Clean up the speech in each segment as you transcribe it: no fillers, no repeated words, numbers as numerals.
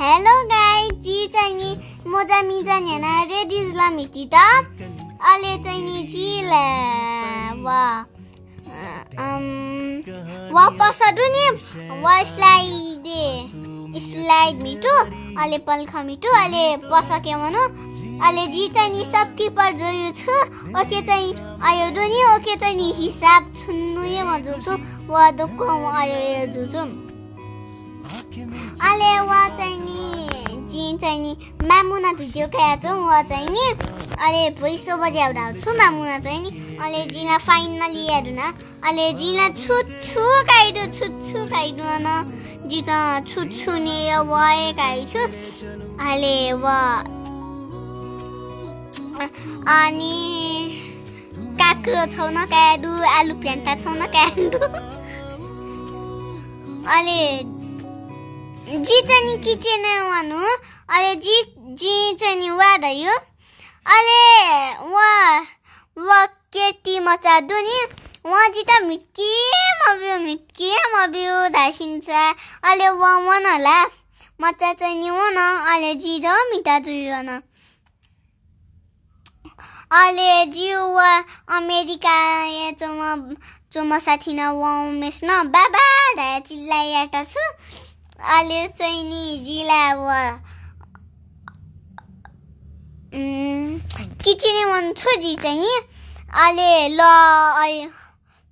hello guys जी चाहिँ नि मजा मिजा नेना रेडी जुला मिटी त अहिले चाहिँ नि जिले वापस दुनी वा स्लाइड मिटु अहिले पल्खा मिटु अहिले पसके मनो अहिले जी चाहिँ नि सबकी पर जोयो छु ओके चाहिँ आयो दुनी ओके चाहिँ नि हिसाब छुन्नु ए मजु छु वा दुखो आयो ए जुजु अहिले वा चाहिँ नि जी चाहिँ नि मामुना भिडियो खाएको छु वा चाहिँ नि अहिले भोइस ओभर ल्याउँदा छु मामुना चाहिँ नि अहिले जिला फाइनली हेर्नु न अहिले जिला छुच्छु खाइदु न जी त छुच्छु नि वाए खाइछु अहिले वा अनि काक्रो छौ न काडु आलु प्यान्टा छौ न काडु अहिले जी चाहिँ नि किचन वानु अहिले जी चाहिँ नि वा दयो अहिले वा केटी मचा दुनी वा जी त मिट्की मबियो धासिन्छ अहिले वा वन होला मचा चाहिँ नि वन अहिले जी द मिटा जुयो न अहिले जी वा अमेरिका या चोमा साथी न वा मेस न बाबा ढा चिल्लाइयाटा छु अहिले चाहिँ नि जिला वा किचन वन छु जी चाहिँ नि अहिले ल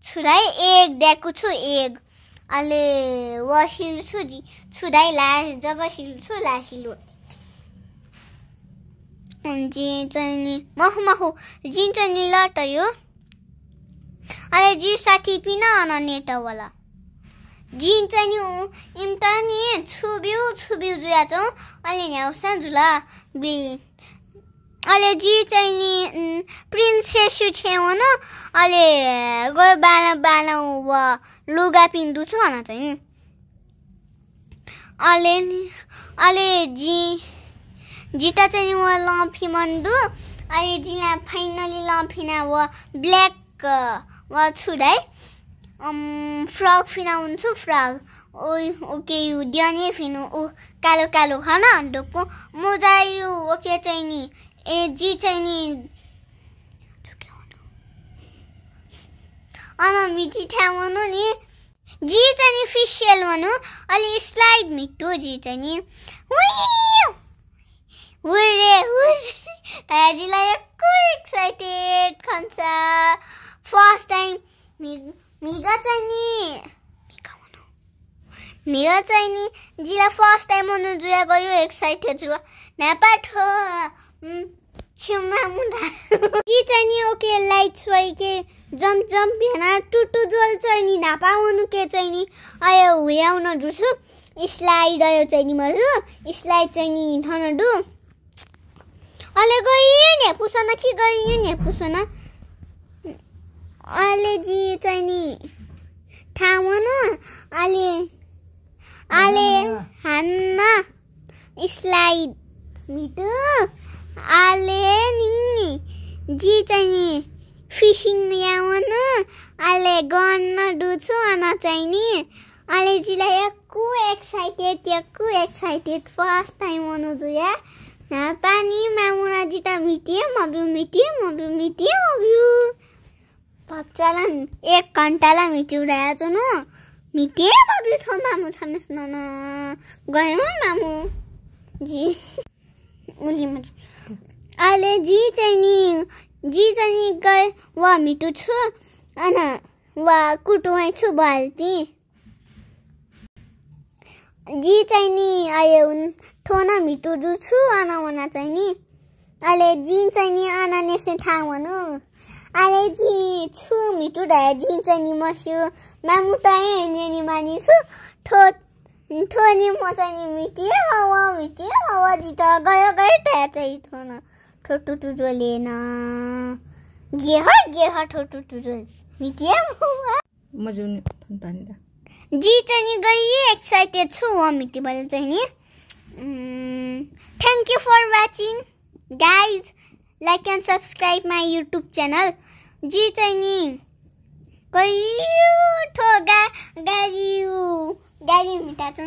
छुराई एक दिएको छु एक अहिले वसिल छु जी छुराई लास जग्गा सिल छु लासिलो जी चाहिँ नि महु जी चाहिँ नि लटयो अहिले जी साठी पिना अन नेट वाला जी चाहिँ नि इम्ता नि छुबिउ जुया छौ अहिले नि आउँछ जुला बि अहिले जी चाहिँ नि प्रिन्सेस छेउ न अहिले गयो बाला वा लुगा पिन्धु छु न चाहिँ अहिले जिता चाहिँ नि वा लम्फी मन्दु अहिले जिला फाइनली लम्फिना वा ब्ल्याक वा छुडाई फ्रक फिना हुन्छु फ्रक ओके यु दियाने फिनु ओ कालो खाना डोको मजा यु ओके चाहिँ नि ए जी चाहिँ नि अन मिठी ठाउनु नि जी चाहिँ नि फिसियल भनु अलि स्लाइड मिठो जी चाहिँ नि ताजीलाई यक्को एक्साइटेड खन्छ फर्स्ट टाइम मिगा चाहिँ नि जिला फर्स्ट टाइम मनु जुया गयो एक्साइटेड जुला नापाठ छिउमा मुदा जी चाहिँ नि ओके लाइट छोइ के जम्प भेना टुटु जोल चाहिँ नि नापाउनु के चाहिँ नि आयो हुयाउन जुसु स्लाइड आयो चाहिँ नि मजु स्लाइड चाहिँ नि ठनडु अले गयो ने पुसना कि गयो ने पुसना अले जी चाहिँ नि ठाउन अले हान्न स्लाइड मिटु अले नि जी चाहिँ नि फिशिङ यावन अले गन दुछु अन चाहिँ नि अले जिलाई यक्कु एक्साइटेड फर्स्ट टाइम मनु जुया ना पानी मामुना जिता मबियो पच्चाला 1 घण्टाला मिटिउडा छु न मिटे मबियो छ मामु छमेस न गएमा मामु जी उली म आले जी चाहिँ नि गए वा मिटु छु अन वा कुटुवाइ छु बाल्टी जी चाहिँ नि आयो ठोना मिटु दु छु अन वना चाहिँ नि आले जी चाहिँ नि आना नेसे ठाउनु आले जी छु मिटु ढा जी चाहिँ नि मस्यो मामु ताए नेनी मानि छु ठोनी म चाहिँ नि मिटिए वा जी त गयो ट्याटै ठोना ठोटु जोलेन गेह ठोटु जोल मिटिए मजुन फन्तानी दा जी चाहिँ नि गई एक्साइटेड छु वा मिटी बल चाहिँ नि thank you for watching guys like and subscribe my YouTube channel जी चाहिँ नि गई ठो गाडी मिटा छु